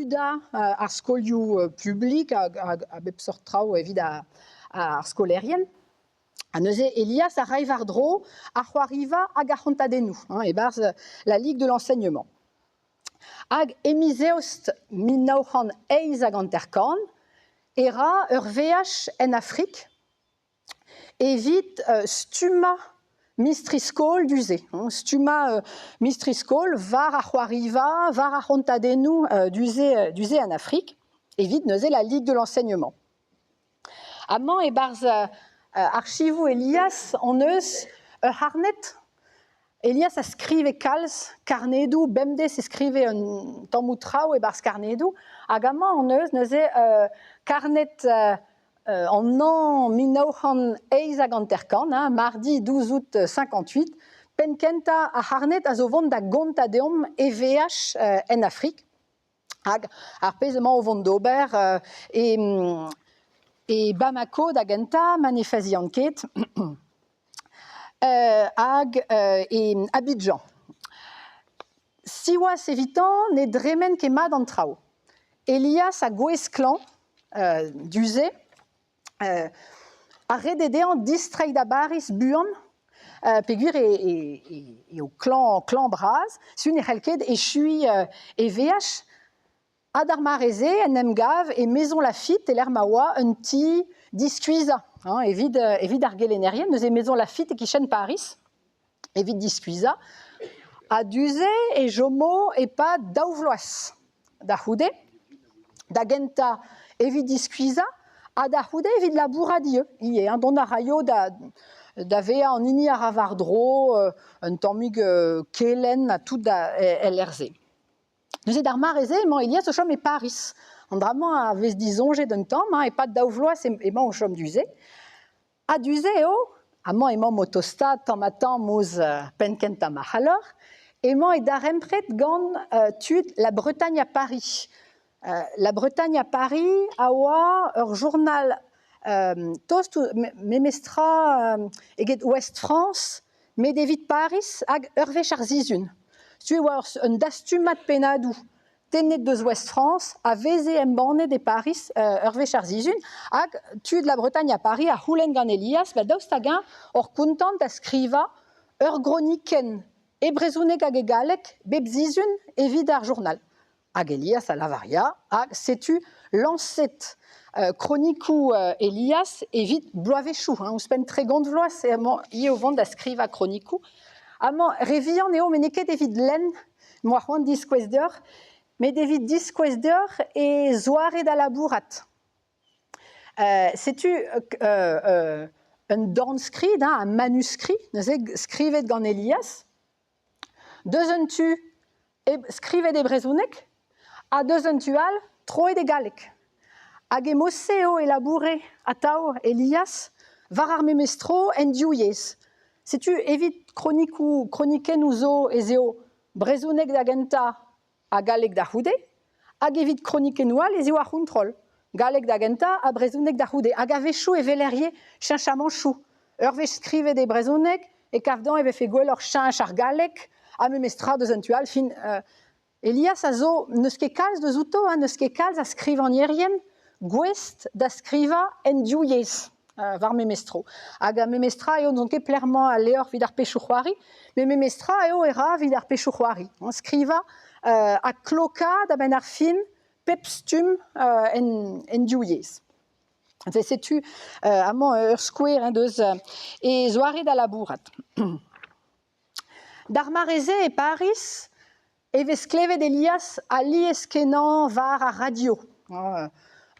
brudañ ar skolioù publik hag a bep seurt traoù evit ar skolaerien. Ha neuze Elias a ray war-dro ar c'hoariva hag ar c'hontadennoù hein, e-barzh la Ligue de l'enseignement. Hag e miz Eost 1958 e ra ur veaj en Afrik evit stummañ mistri-skol du-se, hein, stummañ mistri-skol war ar c'hoariva, war ar c'hontadennoù du-se du-se en Afrik, evit neuze la Ligue de l'enseignement. Amañ e-barzh archivoù Elias hon eus ur c'harned. Elias a skrive kalz karnedoù, bemdez e skrive un tammoù traoù e-barzh karnedoù. Hag amañ hon eus neuze karned an hañv 1958, hein, mardi 12 août 58, penn-kentañ ar c'harned a zo vont da gontañ deomp e veaj en Afrik. Hag ar pezh emañ o vont d'ober e, e Bamako da gentañ, ma ne fazian ket, hag e Abidjan. Siwazh evitañ ne dremen ket mat an traoù. Elias a gouez klañv du-se ha ret eo dezhañ distreiñ da Bariz buan peogwir eo klañv-bras, sur ne c'hell ket echuiñ e veaj. Ha d'ar mare-se en em gav e Maison Lafitte e-lec'h ma oa un ti diskuizhañ hein, evit, evit ar gelennerien. Neuze Maison Lafitte e-kichen Pariz evit diskuizhañ. Ha du-se e chomo e-pad daou vloaz da c'houde. Da gentañ evit diskuizhañ ha da c'houde evit labourat ivez. Ivez hein, dont a raio da, da vezañ an hini a ra war-dro un tammig kelenn ha tout da, el lec'h-se. Neuze d'ar mare-se emañ Elias o chom e Pariz. An dra-mañ a vez disoñjet un tamm, hein, e-pad daou vloaz emañ o chom du-se. Ha du-se eo, amañ emañ o tostaat tamm-ha-tamm ouzh penn-kentañ ma c'hallor, emañ e darempred gant tud La Bretagne à Paris. La Bretagne à Paris a oa ur journal tost memestra eget Ouest France, met evit Pariz hag ur wech ar sizhun. Setu e oa un dastumad pennadoù tennet deus Ouest France a veze embannet e Pariz ur wech ar sizhun hag tud La Bretagne à Paris a c'houlenn gant Elias ba daoust hag-eñ oc'h kontant da skrivañ ur gronikenn e brezhoneg hag e galleg bep sizhun evit ar journal. Hag Elias a lavar ya, hag setu lañset kronikoù Elias evit bloavezhioù. Hein, ouzhpenn 30 vloaz emañ hi o vont da skrivañ kronikoù. Amañ, re vihan eo, met n'eo ket evit lenn M'oa c'hoant diskouez deoc'h, met evit diskouez deoc'h e zoare da labourat. Setu un dornskrid, hein, un manuscrit, neuze skrivet gant Elias. Deus un tu, skrivet e brezhoneg, ha deus un tu all, troet e galleg. Hag e mod-se eo e laboure atav Elias war ar memes tro en div yezh. Setu evit kronikoù, kronikennoù zo ez eo brezhoneg da gentañ ha galleg da c'houde, hag evit kronikennoù all ez eo ar c'hontrol, galleg da gentañ ha brezhoneg da c'houde. Hag a-wechoù e weler ivez cheñchamanchoù. Ur wech skrivet e brezhoneg e kav dezhañ e vefe gwelloc'h cheñch ar galleg ha memes tra deus un tu all. Fin, Elias a zo n'eus ket kalz deus outo, hein, n'eus ket kalz a skrivagnerien gouest da skrivañ en div yezh war memes tro. Hag memes tra eo n'on ket pelec'h-mañ al levr evit ar pezhioù-c'hoari, met memes tra eo e ra evit ar pezhioù-c'hoari. Hein, skrivañ ha klokaat a-benn ar fin pep stumm en, en div yezh. Setu amañ ur skouer hein, deus e zoare da labourat. D'ar mare-se e Pariz e vez klevet Elias alies-kenañ war ar radio.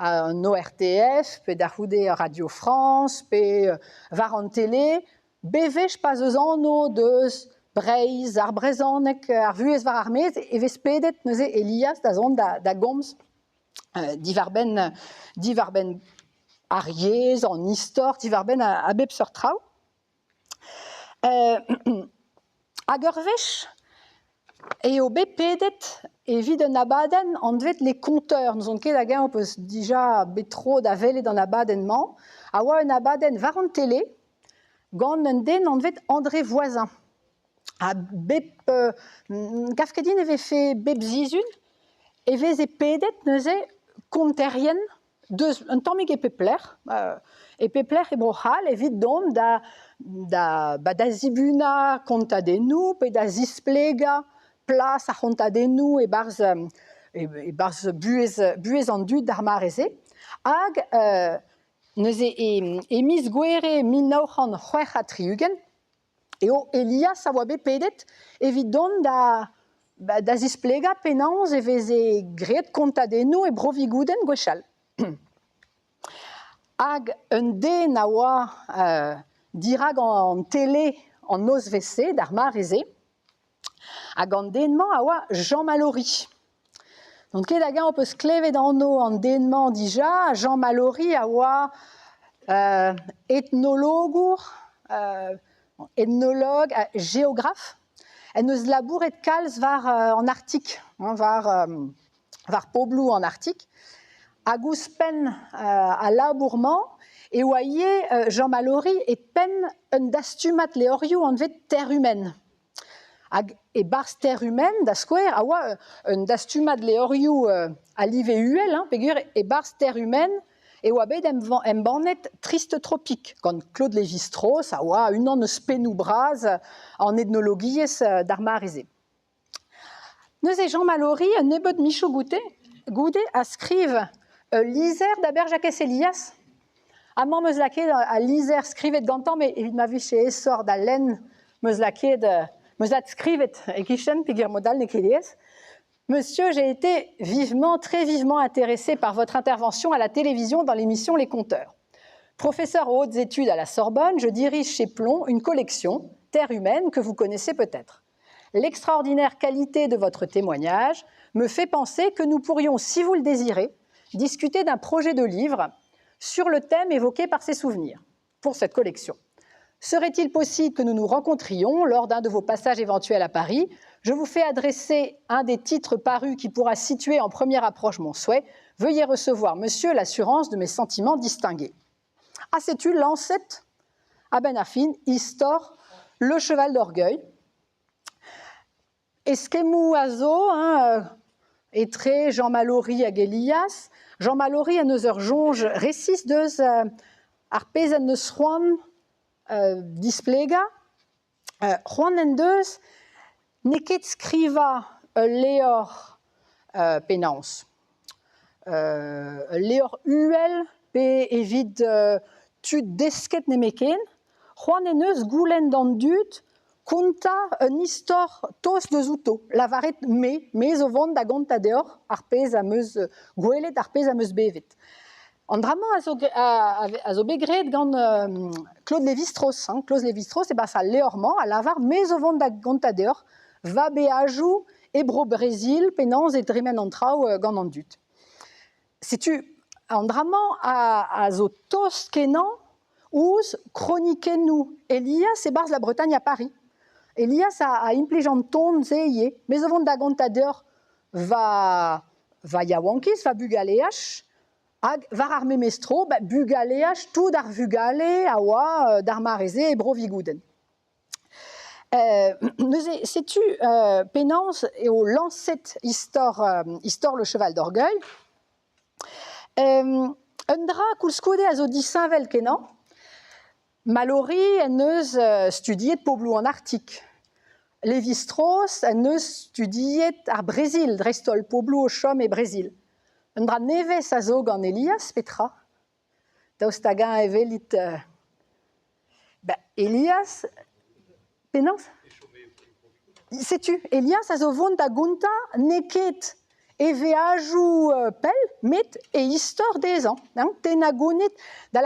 An ORTF pe da c'houde Radio France pe war an tele. Bewech pa'z eus anv deus Breizh, ar brezhoneg, ar vuhez war ar maez e vez pedet neuze Elias da zont da gomz diwar-benn diwar-benn ar yezh, an istor, diwar-benn a bep seurt traoù. Hag ur wech eo bet pedet evit un abadenn anvet Les Conteurs. N'ouzon ket hag-eñ ho peus dija bet tro da welet an abadenn-mañ, a oa un abadenn war an tele gant un den anvet André Voisin. Ha bep gav ket din e vefe bep sizhun. E veze pedet neuze konterien deus un tammig e pep lec'h, e pep lec'h e Bro-C'hall evit dont da, da, ba, da zibunañ kontadennoù pe da zisplegañ plas ar c'hontadennoù e-barzh e-barzh buhez, buhez an dud d'ar mare-se. Hag neuze e, e miz Gouere 1966 eo Elias a oa bet pedet evit dont da, ba, da zisplegañ penaos e veze graet kontadennoù e Bro-Vigoudenn gwechall. Hag un den a oa dirak an tele an nozvezh-se, d'ar mare-se, hag an den-mañ a oa Jean Mallory. N'on ket hag-eñ ho peus klevet anv an den-mañ dija. Jean Mallory a oa etnologour, ethnologue, geographe. En deus labouret kalz war an Arktik, hein, war, war pobloù an Arktik. Hag ouzhpenn al labour-mañ e oa ivez Jean Mallory e penn un dastumad levrioù anvet Terre humaine. Hag e-barzh Terre humaine, da skouer, a oa un dastumad levrioù a live uhel, hein, peogwir e-barzh Terre humaine e oa bet embannet Triste Tropique gant Claude Lévi-Strauss, a oa unan eus pennoù bras an etnologiezh d'ar mare-se. Neuze Jean Mallory, un nebeud michoù goude, goude a skriv ul lizher da ber Jakez Elias. Amañ 'm eus lakaet al lizher skrivet gantañ, met evit ma vije aesoc'h da lenn 'm eus lakaet 'm eus adskrivet e-kichen peogwir mod all n'eo ket aes. Monsieur, j'ai été vivement, très vivement intéressé par votre intervention à la télévision dans l'émission Les Conteurs. Professeur aux hautes études à la Sorbonne, je dirige chez Plon une collection, Terre humaine, que vous connaissez peut-être. L'extraordinaire qualité de votre témoignage me fait penser que nous pourrions, si vous le désirez, discuter d'un projet de livre sur le thème évoqué par ces souvenirs pour cette collection. Serait-il possible que nous nous rencontrions lors d'un de vos passages éventuels à Paris? Je vous fais adresser un des titres parus qui pourra situer en première approche mon souhait. Veuillez recevoir, monsieur, l'assurance de mes sentiments distingués. Ha setu lañset a-benn ar fin istor Le Cheval d'Orgueil. Eskemmoù a zo hein, etre Jean Mallory hag Elias. Jean Mallory en deus ur soñj resis deus ar pezh en deus c'hoant displegañ. C'hoant en deus n'eo ket skrivañ ul levr penaos ul levr uhel pe evit tud desket nemetken. C'hoant en deus goulenn d'an dud kontañ un istor tost deus outo. Lavaret me, me zo vont da gontañ deoc'h ar pezh am eus gwelet, ar pezh am eus bevet. An dra-mañ a zo, a, zo bet graet gant Claude Lévi-Strauss. Hein. Claude Lévi-Strauss, e-barzh al levr-mañ, a lavar me zo vont da gontañ deoc'h va beajoù e Bro-Brezil, penaos e dremen an traoù gant an dud. Setu an dra-mañ a, a zo tost-kenañ ouzh kronikennoù Elias e-barzh La Bretagne à Paris. Elias a, a implij an ton-se ivez. Me zo vont da gontañ deoc'h va, va yaouankiz, va bugaleaj, Hag war ar memes tro, ba, bugaleaj, tout ar vugale a oa d'ar mare-se e Bro-Vigoudenn. Neuze, setu penaos eo lañset istor, istor Le Cheval d'Orgueil. Un dra koulskoude a zo disheñvel-kenañ. Mallory en deus studiet pobloù an Arktik. Lévi-Strauss en deus studiet ar Brezil, dreist-holl pobloù o chom e Brezil. Un dra nevez a zo gant Elias, petra? Daoust hag-eñ e welit Ben, Elias, penaos? Setu, Elias a zo vont da gontañ n'eo ket e veajoù pell, met e istor dezhañ. Hein, tennañ gonid da